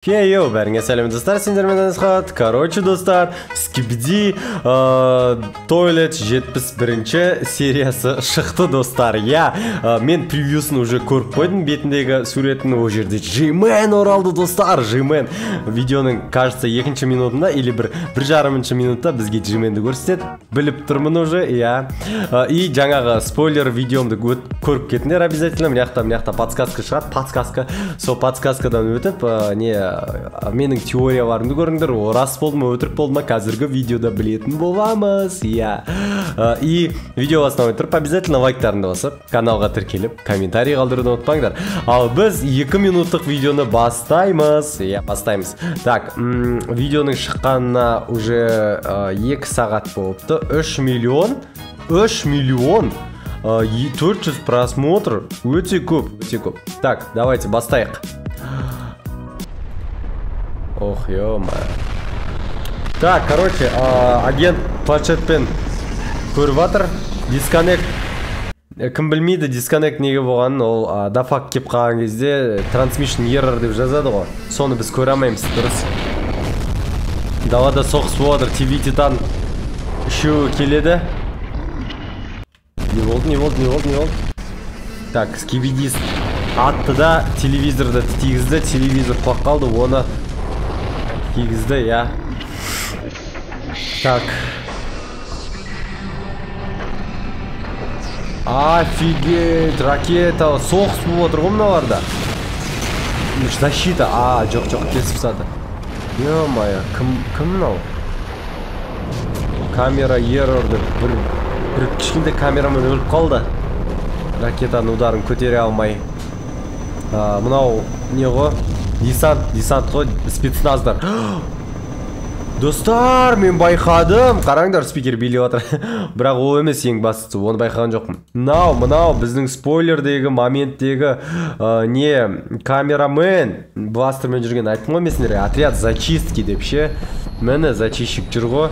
Хей-йоу, бәріңе сәлем достар, сендермен Асхат. Короче, достар, Скибиди Toilet 71-ші сериясы шықты, достар. Я, мен превьюсын уже көріп қойдым, бетіндегі суретін. Ол жерде G-Man оралды, достар, G-Man. Видеоның, кажется, екінші минутында или бір жарымыншы минутта бізге G-Manді көрсетеді. Біліп тұрмын уже, я. И жаңағы спойлер видеомды көріп кетіңдер обязательно. Мына жақта подсказка шығады, подсказка. Сол подсказкадан өтіп, не менің теорияларымды көріңдер, о рас болды ма, өтірік болды ма, қазіргі видеода білетін боламыз, иә. И видео басынан отырып, обязательно лайктарыңды басып, каналға тіркеліп, комментарий қалдыруды ұмытпаңдар. Ал біз 2 минуттық видеоны бастаймыз, иә, бастаймыз. Так, видеоның шыққанына уже 2 сағат болыпты, 3 миллион 400 просмотр, өте көп, өте көп. Так, давайте бастайық. Ох, ё-моё. Так, короче, агент планшетпен көріп жатыр. Дисконнект. Кім білмейді, дисконнект неге болғанын, ол дафак кеп қалған кезде transmission error деп жазады ғой. Соны біз көре алмаймыз, дұрыс. Далада соғыс болып жатыр, ТВ Титан үшеуі келеді. Не болды, не болды, не болды, не болды? Так, скибидист атты да телевизорды тигізді, телевизор құлап қалды, оны кигізді, я. Так. Офигеть, ракета, соғыс болып отыр ғой мыналарда. Защита, а, жоқ, жоқ, кесіп тастады. Ё-моё, кім мынау? Камера error деп бір кішкентай камерамен өліп қалды. Ракетаның ударын көтере алмай. Мынау не ғой? Десант қой, спецназдар. Достар, мен байқадым. Қараңдар, спикер билеп жатыр. Бірақ ол емес ең бастысы, оны байқаған жоқпын. Мынау біздің спойлердегі моменттегі не, камерамен бластермен жүрген, айттым ғой мен сендерге, отряд зачистки деп ше. Міне зачистщик жүр ғой.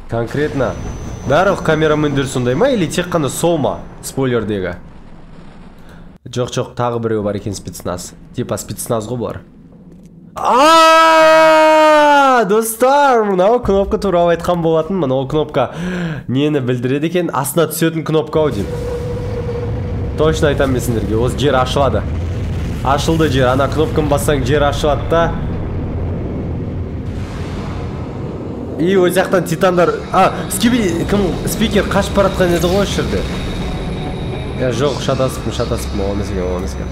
Конкретно. Барлық камерамендер сондай ма или тек қана сол ма спойлердегі? Жоқ, жоқ, тағы біреу бар екен спецназ. Типа спецназ ғой бұлар. Ааа, достар, мынау кнопка туралы айтқан болатын. Мынау кнопка нені білдіреді екен? Астына түсетін кнопка ау деймін. Точно айтамын мен сендерге, осы жер ашылады. Ашылды жер, ана кнопканы бассаң жер ашылады да. И ол жақтан титандар, кім спикер қашып бара жатқан еді ғой осы жерде. Я жоқ, шатасыппын, ол емес екен, ол емес екен.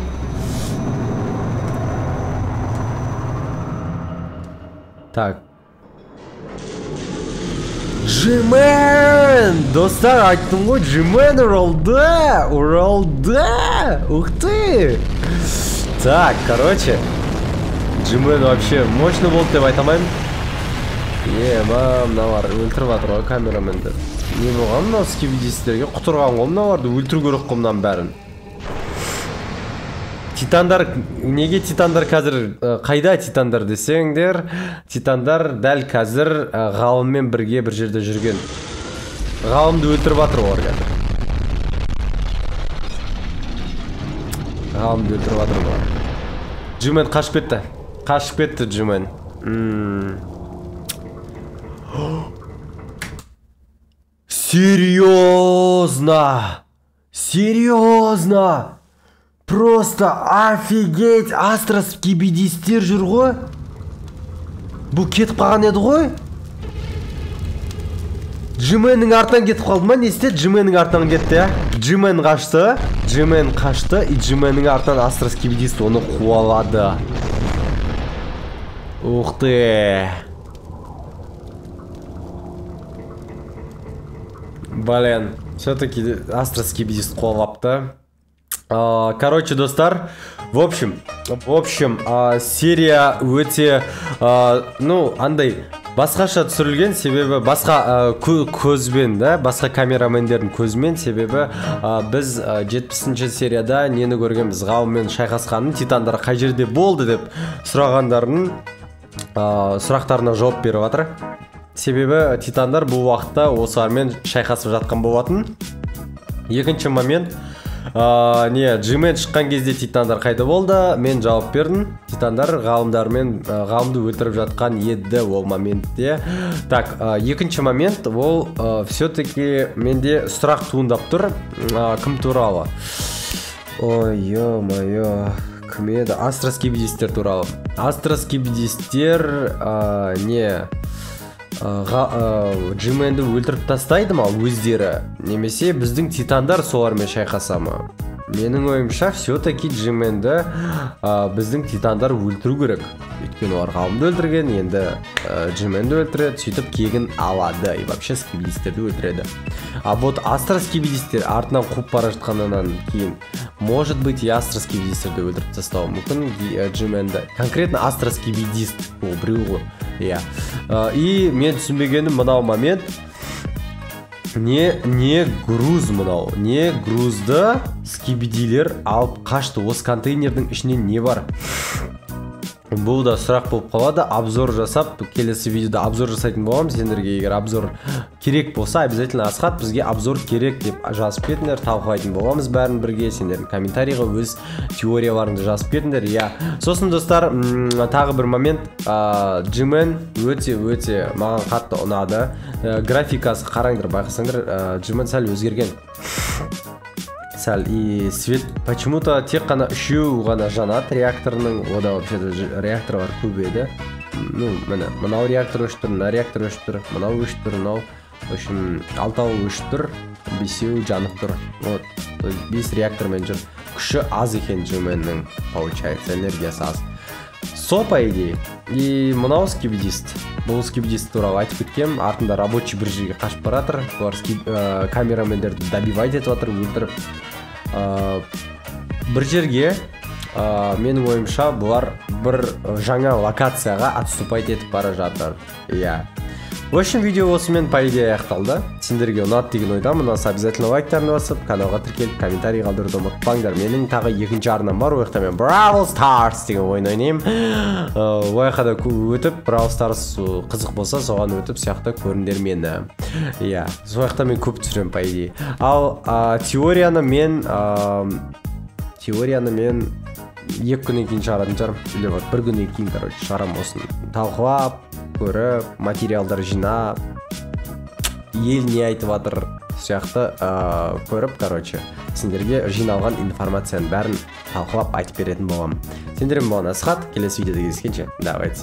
Так. G-Man! Достар, айттым ғой, G-Man оралды! Оралды! Ух ты! Так, короче, G-Man вообще мощный болды деп айта алмаймын. Мыналар өлтіріп жатыр ғой камераменді. Не болған мынау скибидистерге? Құтырған ғой мыналарды, өлтіру керек қой мынаның бәрін. Титандар, неге титандар қазір, қайда титандар десеңдер, титандар дәл қазір ғалыммен бірге бір жерде жүрген. Ғалымды өлтіріп жатыр олар қазір. Ғалымды өлтіріп жатыр олар. G-Man қашып кетті. Қашып кетті G-Man. Серьезно? Серьезно? Просто офигеть! Астра скибидистер жүр ғой? Бұл кетіп қалған еді ғой? G-Man'нің артынан кетіп қалды ма? Не істеді? G-Man'нің артынан кетті, ә? G-Man қашты. G-Man қашты, и G-Man'нің артынан Астра скибидист оны қуалады. Ух ты! Блин, все-таки Астра скибидист қуалапты. Короче, достар, в общем, серия өте, ну, андай басқаша түсірілген, себебі басқа көзбен, да, басқа камерамендердің көзімен, себебі біз 70-ші серияда нені көргенбіз, ғалыммен шайқасқанын, титандар қай жерде болды деп сұрағандардың сұрақтарына жауап беріп жатыр. Себебі титандар бұл уақытта осылармен шайқасып жатқан болатын. Екінші момент, Не, Джимен шыққан кезде титандар қайда болды? Мен жауап бердім. Титандар ғалымдармен ғалымды өлтіріп жатқан еді ол моментте. Так, екінші момент, ол все-таки менде сұрақ туындап тұр. Кім туралы? Ой, ё-моё, кім еді? Астроскибидистер туралы. Астроскибидистер не Джименді өлтіріп тастайды ма өздері, немесе біздің титандар солармен шайқаса ма? Менің ойымша, все-таки Джименді біздің титандар өлтіру керек. Өйткені олар ғалымды өлтірген, енді Джименді өлтіреді, сөйтіп кегін алады. И вообще скибидистерді өлтіреді. А вот астроскибидистер артынан қуып бара жатқаннан кейін, может быть, и астроскибидистерді өлтіріп тастауы мүмкін Джименді. Конкретно астроскибидист ол біреу ғой. Иә. И мен түсінбегенім мынау момент. Не груз мынау? Не грузды скибидилер алып қашты? Осы контейнердің ішінен не бар? Бұл да сұрақ болып қалады. Обзор жасап, келесі видеода обзор жасайтын боламын. Сендерге егер обзор керек болса, обязательно «Асхат, бізге обзор керек» деп жазып кетіңдер, талқылайтын боламыз бәрін бірге. Сендердің комментарийға өз теорияларыңды жазып кетіңдер. Иә. Сосын, достар, тағы бір момент, Джимен өте өте маған қатты ұнады. Графикасы қараңдар, байқасаңдар, Джимен сәл өзгерген. Сәл и свет почему-то тек қана үшеу ғана жанады реакторының. Ода вообще реакторлар көп еді. Ну, міне, мынау реактор өшіп тұр, мына реактор өшіп тұр, мынау өшіп тұр, мынау, в общем, алтауы өшіп тұр, бесеуі жанып тұр. Вот, то есть бес реактормен жүр. Күші аз екен Джименнің, получается, энергиясы аз. Со, по идее. И мынау скибидист. Бұл скибидист туралы айтып кеткем. Артында рабочий бір жерге қашып бара жатыр. Бұлар камерамендерді добивать етіп жатыр, өлтіріп. Бір жерге, менің ойымша, бұлар бір жаңа локацияға отступать етіп бара жатыр. Иә. В общем, видео осымен, по идее, аяқталды. Сендерге ұнады деген ойдамын. Ұнаса, обязательно лайктарыңды басып, каналға тіркеліп, комментарий қалдыруды ұмытпаңдар. Менің тағы екінші арнам бар. Ол жақта мен Brawl Stars деген ойын ойнаймын. Ол жаққа да өтіп, Brawl Stars қызық болса, соған өтіп сияқты көріңдер мені. Иә, сол жақта мен көп түсіремін, по идее. Ал теорияны мен 2 күннен кейін шығаратын шығармын. Или вот бір күннен кейін, короче, шығарамын осыны. Талқылап, көріп, материалдар жинап, ел не айтып жатыр сияқты көріп, короче, сендерге жиналған информацияның бәрін талқылап айтып беретін боламын. Сендермен болған Асхат, келесі видеода кездескенше, давайте.